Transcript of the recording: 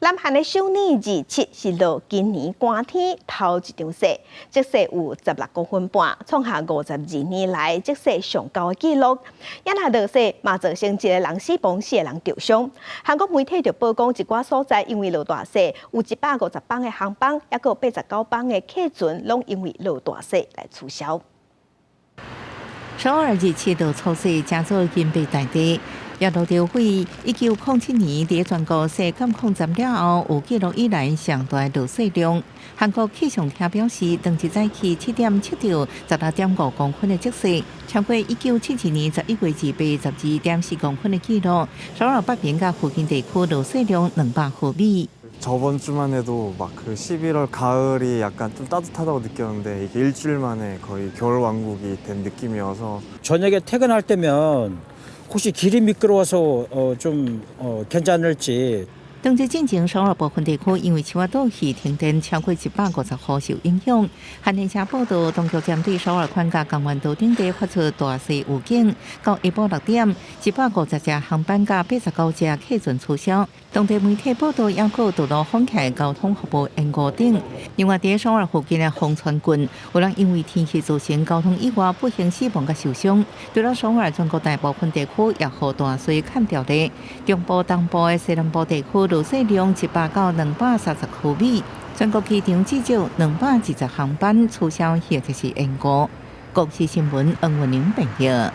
南韓的首爾27是落今年寒天頭一場雪，積雪有16公分半，創下52年來積雪上高的紀錄。也若落雪嘛造成一個人死亡，四個人著傷。韓國媒體就報講，一寡所在因為落大雪，有150班的航班，抑閣89班的客船，攏因為落大雪來取消。首爾27落粗雪，成做銀白大地。也落著會1907年佇全國設監控站了後，有記錄以來上大落雪量。韓國氣象廳表示，當日早起7點測著16.5公分的積雪，超過1972年11月28 12.4公分的紀錄。首爾北邊佮附近地區落雪量200毫米。 저번 주만 해도 막 그 11월 가을이 약간 좀 따뜻하다고 느꼈는데 이게 일주일 만에 거의 겨울 왕국이 된 느낌이어서 저녁에 퇴근할 때면 혹시 길이 미끄러워서 좀 괜찮을지. 當日進前首爾部分地區因為樹仔倒去停電超過150戶受影響。韓聯社報道，當局針對首爾縣佮江原道等地發出大雪預警，到下晡6點，150隻航班佮89隻客船取消。當地媒體報道，抑閣道路封起來，交通服務延誤等。另外，佇首爾附近的豐川郡，有人因為天氣造成交通意外，不幸死亡佮受傷。除了首爾，全國大部分地區也予大雪崁著咧。中部、東部的西南部地區落雪量100到230毫米，全國機場至少220航班取消或者是延誤。公視新聞黃文玲編譯。